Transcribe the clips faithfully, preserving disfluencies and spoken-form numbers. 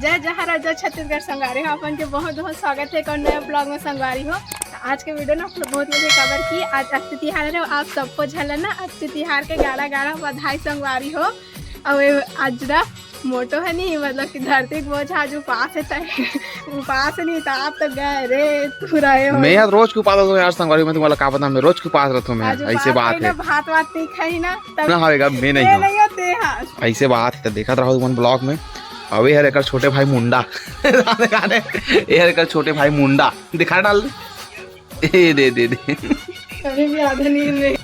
जय जोहार अउ जय छत्तीसगढ़ संगवारी हो, अपन के बहुत बहुत स्वागत हे एक नया ब्लॉग में संगवारी हो। आज के वीडियो ना बहुत मजे काबर कि आज अक्ति तिहार हे, आप सबको झन ला ना अक्ति तिहार के गाड़ा गाड़ा बधाई संगवारी हो। अउ ये आज ना मोटो हे नहीं, मतलब कि धरती के बोझ आज उपास हे, तय उपास नहीं तो आप तो गए रे तुरंत। मैं यार रोज के उपास रहता हूँ यार संगवारी, मैं तुम्हारा का पता, मैं रोज के उपास रहता हूँ मैं, आज ऐसे उपास बात है। भात वात नहीं खाई ना, तब ना होएगा, मैं नहीं ये हूँ। नहीं होते हैं। ऐसे बात है, तो देखत रहो तुमन ब्लॉग में। अउ ये हर एकर छोटे भाई मुंडा। ये हर एकर छोटे भाई मुंडा। दिखा डाल दे। ए, दे, दे, दे। अभी भी आधा नींद में।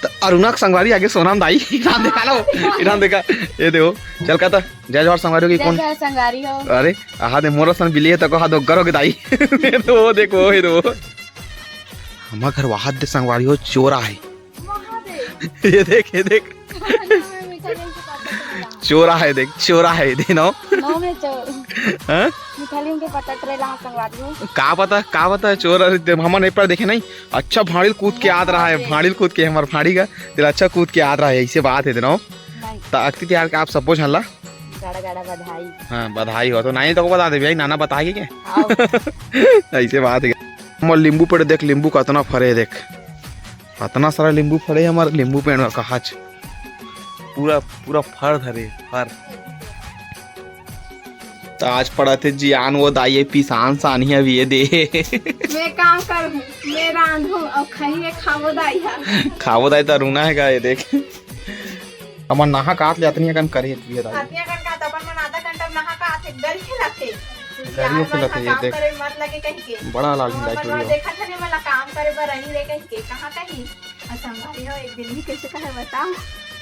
तो अरुणा के संगवारी आगे सोनम दाई। इधर देखा लो, इधर देखा। ये देखो, चल का था। जय जोहार संगवारी हो कि जय कौन? जोहार संगवारी हो। अरे, आहा दे मोर सन बिल्ली हे तो कहा दो करो के दाई। ये तो वो देखो, ये तो वो। हमार घर वहाद दे संगवारी हो, चोरा है। ये देख, ये देख। चोरा है, देख, चोरा है, दे नो। नो में चोर। हाँ? मिठाली उनके पता चले ला संगवारी हो। का पता, का पता चोर? अरे, दे, हमन एक बार देखे नहीं, अच्छा भाड़िल कूद के आत रहा है, भाड़िल कूद के, हमार भाड़ी का दिल अच्छा कूद के आत रहा है, ऐसे बात है, दे नो। नहीं। त अक्ति तिहार के आप सबो झन ला गाड़ा गाड़ा बधाई। हाँ, बधाई हो तो नहीं तो को बता दे भाई, नाना बता के क्या? आओ। ऐसे बात है। हमर लींबू पेड़ देख, लींबू कतना फरे हे देख, अतना सारा लींबू फरे हे हमर लींबू पेड़ में, कहाच पूरा पूरा फर धरे फर। तो आज पड़त हे जियान वो दाई, ये पिसान सानिया भी ये दे। मैं काम करहूँ, मैं रांधहूँ अउ खाइए खाबो दाई हा। खाबो दाई तो अरुणा हे का ये देख। हमन नहा के आत ले अतनी अकन करे पिए दाई। अतनी अकन का त अपन मन आधा घंटा नहा के आथे, गरी खेलथे। गरी यार, खेलथे, मन ये काम देख। करे मत लगे कहि के। बड़ा लाल हमर हिंदाई मन टूरी हो। देखत हने, मन ला काम करे बर रही रे कहि के। कहाँ कही? अच्छा, संगवारी हो, एक दिन भी कैसे कहे बताओ?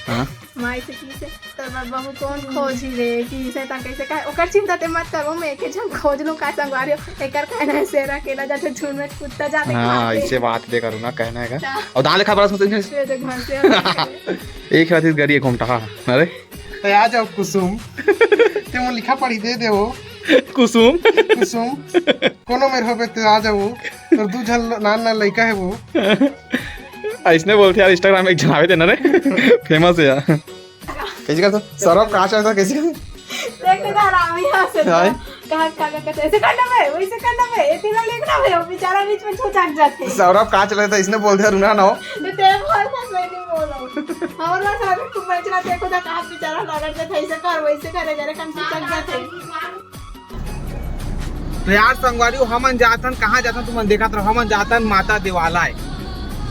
हाँ। माई से की से, तोर बर बहू कौन खोजी रे, की से ता कैसे कहे? ओकर चिंता ते मत करो, मैं एक झन खोज लूँ का संगवारी हो। एकर कहना है शेर अकेला जाथे, झुंड में कुत्ता जाथे हाँ, खाथे। ऐसे बात दे करो ना, कहना है का? हाँ। और दाल खा बड़ा सोच ये देख, घर से एक रात इस गरी घूमता, हाँ। अरे। तो आ जाओ कुसुम। ते मोर लिखा पढ़ी दे देवो। कुसुम। कुसुम। कोनो मेर होबे ते आ जाओ। तोर दू झन ल-, नान नान लइका हे वो। अइसने बोलथे यार, Instagram में एक झन आवे ते ना रे। Famous है यार। कैसे कर तो? सौरभ कहाँ चलता, कैसे कर? देख तो हरामी है से। हाँ। कहाँ, कहाँ, कहाँ, कैसे करना है? वैसे करना है। ये तीनों लिखना है, वो बेचारा बीच में छुटक जाते हैं। सौरभ कहाँ चला जाता है, इसने बोल दिया, रुना ना हो। तो तेरे बोल था, मैं नहीं बोल रहा हूँ। और बस अभी तू बच रहा, तेरे को तो कहाँ बेचारा लौट जाता है, ऐसे कर, वैसे कर, जरा कम छुटक जाते हैं। तो यार संगवारी हो, हमन जाथन, कहाँ जाथन, तुमन देखत रहो, हमन जाथन माता देवालय।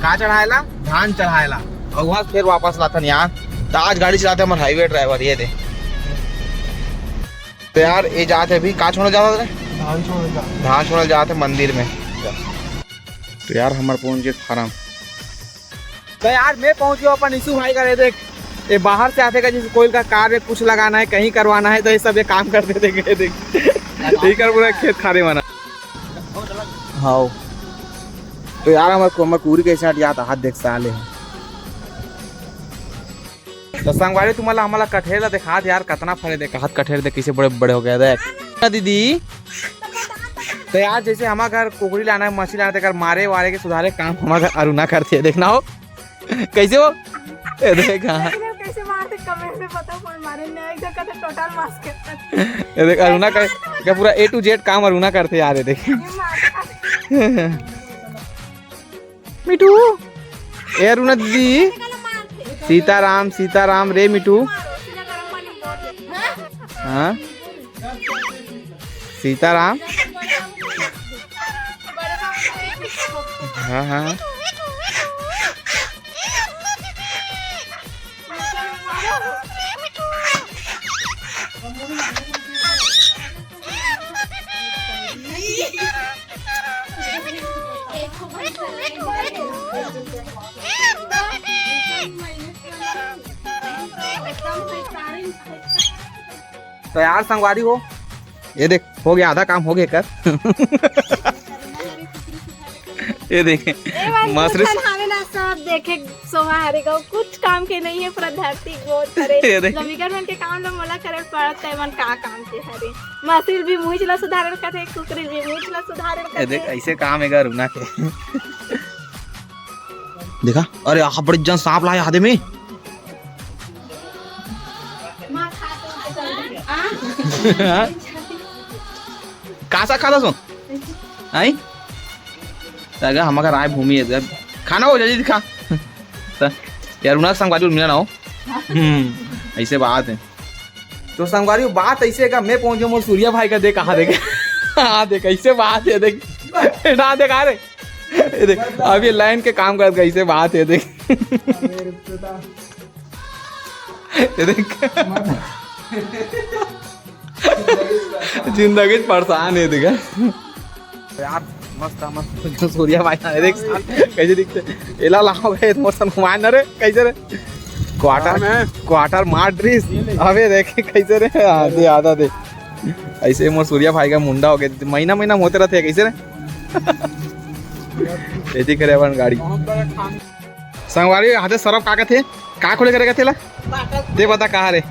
का चढ़ाएला? धान चढ़ाएला। और वहाँ से फिर वापस लाथन यार। तो आज गाड़ी चलाते हमर highway driver, ये दे। तो यार, ये जात है अभी, का छोड़े जात है? धान छोड़े जात है। धान छोड़े जात है मंदिर में। तो यार, हमर पहुंच गए फार्म। तो यार, मैं पहुंच गया अपन ईशु भाई का। ये देख, ये बाहर से आते का, जैसे कोई का कार में कुछ लगाना है, कहीं करवाना है, तो ये सब ये काम करते थे, ये देख। ये कर पूरा खेत खारे बना। हाँ। तो यार, हमर, हमर कुरी कैसे हट जाता, हाथ देख साले। तो संगवारी, तुमन ला, हमन ला कठेर ला देखात यार, कतना फरे देख, हाथ कठेर देख, कैसे बड़े बड़े हो गए देख। ना दीदी, तो यार, जैसे हमार घर कुकरी लाना है, मछली लाना है, तेकर मारे वारे के सुधारे काम हमार घर अरुणा करथे, देखना हो। कैसे हो? ए, देख, हाँ। लेकिन कैसे मारते, comment में बताओ, कौन मारे? नहीं, एक जगह तो total mask है। ये देख, अरुणा का, का पूरा A to Z काम अरुणा करथे यार, ये देख। ये मारते। मिठू, ए अरुणा दीदी, सीताराम, सीताराम रे मिठू। हाँ, सीताराम। हाँ, हाँ। तो यार संगवारी हो, ये देख, हो गया, आधा काम हो गया कर। ये देखे, ए, मस्त मस्त रे। हवे ना, सब देखे, सोहा हरे गौ, कुछ काम के नहीं है, पूरा धरती गोद हरे। ये देख। लमिकर मन के काम ला मोला करे पड़त है, मन का काम के हरे। मछली भी मुँह ला सुधारन करथे, कुकरी भी मुँह ला सुधारन करथे। ये देख, ऐसे काम है अरुणा के। देखा, अरे, यहाँ बड़ी जन सांप लाए आदमी। आ? का साग खाता सो? आई? तगा हम अगर आए भूमि है जब खाना हो जल्दी दिखा। त यार उना संगवारी मिला ना हो। हम्म, ऐसे बात है। तो संगवारी बात ऐसे का मैं पहुंच गया मोर सूर्या भाई का देख कहाँ देख। हाँ देख ऐसे बात है देख। ना देख आ रे। ये देख अभी लाइन के काम करत ऐसे बात है देख। ये देख जिंदगी च परेशान है देख। यार मस्त मस्त सूर्या भाई ना देख कैसे दिखते। एला लाओ गए मोर सन घुमाए ना रे कैसे रे। क्वार्टर क्वार्टर मार ड्रेस। अबे देख कैसे रे। हाँ, दे आधा दे। ऐसे मोर सूर्या भाई का मुंडा हो गया महीना महीना में होते रहते हैं कैसे रे। खेती करे अपन गाड़ी। संगवारी हाथे सरफ का कथे? का खोले करे कथे ला? बाटल। दे बता कहाँ रे?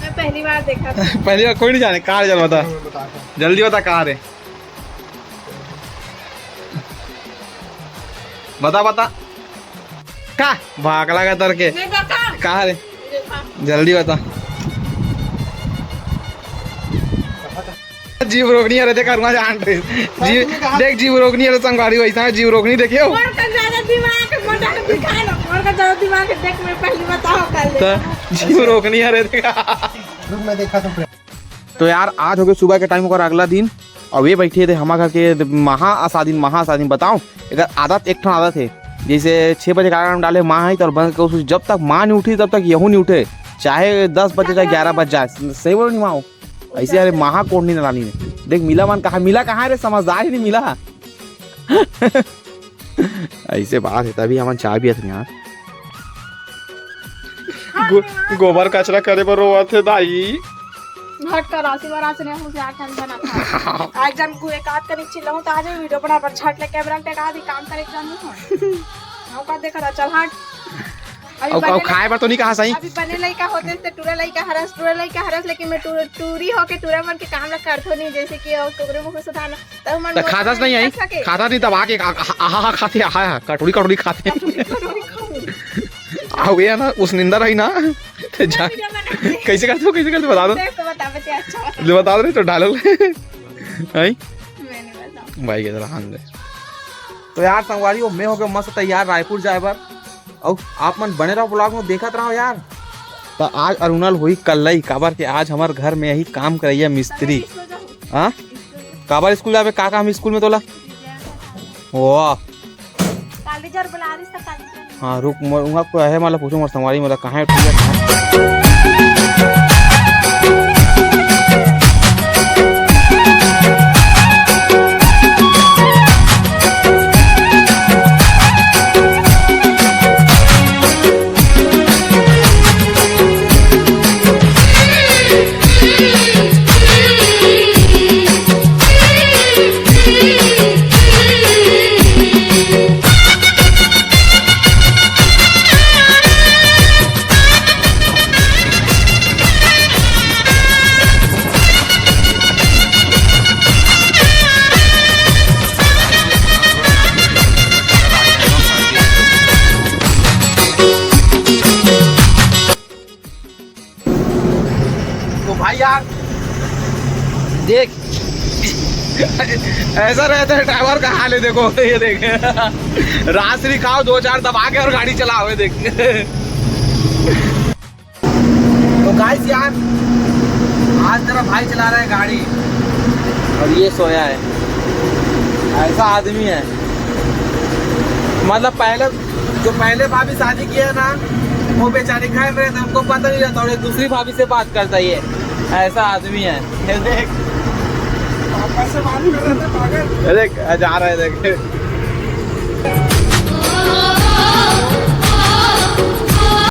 मैं पहली बार देखा था। पहली बार कोई नहीं जाने कहाँ रे? चल बता। जल्दी बता कहाँ रे? बता बता। का भागला का तर के? मैं बता। कहाँ रे? देखा। जल्दी बता। जीव रोकनी है रे, देख, अरुणा जान रही। जी, देख, जीव रोकनी है रे, संगवारी वैसा है, जीव रोकनी देखियो। मोर का ज्यादा दिमाग, मोटा दिखा ना, मोर का ज्यादा दिमाग है, देख, मैं पहली बताओ कल। तो जीव रोकनी है रे, देख। रुक, मैं देखा था। तो यार, आज हो गए सुबह के टाइम ओकर अगला दिन, और ये बैठे थे हमारे घर के महा आसादिन, महा आसादिन। बताओ, अगर आदत, एक ठन आदत है, जैसे छः बजे का अलार्म डाले माँ है तो, और बंद कर, जब तक माँ नहीं उठी तब तक यहू नहीं उठे, चाहे दस बजे, चाहे ग्यारह बज जाए। सही बोलो नहीं माँ? ऐसे अरे महा कोढ़नी नानी ने देख मिला मन कहा, मिला कहाँ रे, समझदार ही नहीं मिला। ऐसे बात है तभी हमन चाय पियत नहीं यार। गो, गोबर कचरा करे बर रोवत है दाई। हट कर आसी बार आसने हो से आठ घंटा ना था। आज जन को एक आध कनिक चिल्लाऊं तो आज वीडियो बना पर छट ले कैमरा टेका दी काम करे जानू हो। नौका देखा था चल हट। अभी अउ, अउ बने खाए बर तो नहीं कहा सही? अभी बने लइका होते त टूरा लइका हरस, टूरा लइका हरस, लेकिन मैं टूर-, टूरी होके टूरा मन के काम ला करथो नहीं, जैसे कि अउ कुकरे मुख सुधारना, तब मन त मोर खादस नहीं आई? सके। खादस नहीं दबा के आ, आ, आ, आ, खाते, आ, आ, कटोरी, कटोरी खाते। कटोरी, कटोरी खाऊं। आ, वे है ना, उस निंदा रही ना। जा, वीडियो बना के। कैसे करते हो, कैसे करते हो, बता दो। देख तो बता, बता, अच्छा बता। ले बता दो, नहीं तो डालो। आई? मैंने बताऊं। भाई के तरह हाथ दे। तो यार संगवारी, वो मैं होके मस्त तैयार रायपुर जाए बर। अउ आप मन बने रहो vlog में, देखत रहो यार। त आज अरुणल होई कल्लई, काबर के आज हमर घर में यही काम करैया मिस्त्री। हाँ? काबर स्कूल जाबे? का काम स्कूल में तोला? वाह। काली जर बुला रही सब काली जर। हाँ, रुक, मोर, उहाँ कोई है, मला पूछो, मोर संगवारी, मोला कहाँ है, ठीक है, कहाँ है? तो भाई यार देख, ऐसा रहता है ड्राइवर का हाल है। देखो, ये देख, राजश्री खाओ, दो चार दबा के और गाड़ी चलाओ, ये देख। तो गाइस यार, आज तेरा भाई चला रहा है गाड़ी और ये सोया है। ऐसा आदमी है, मतलब पहले, जो पहले भाभी शादी किया है ना, वो बेचारी घर में रहता, उनको पता नहीं रहता, और ये दूसरी भाभी से बात करता है। ये ऐसा आदमी है, ये देख। पापा से बात कर रहे थे, पागल। देख, जा रहा है, देख।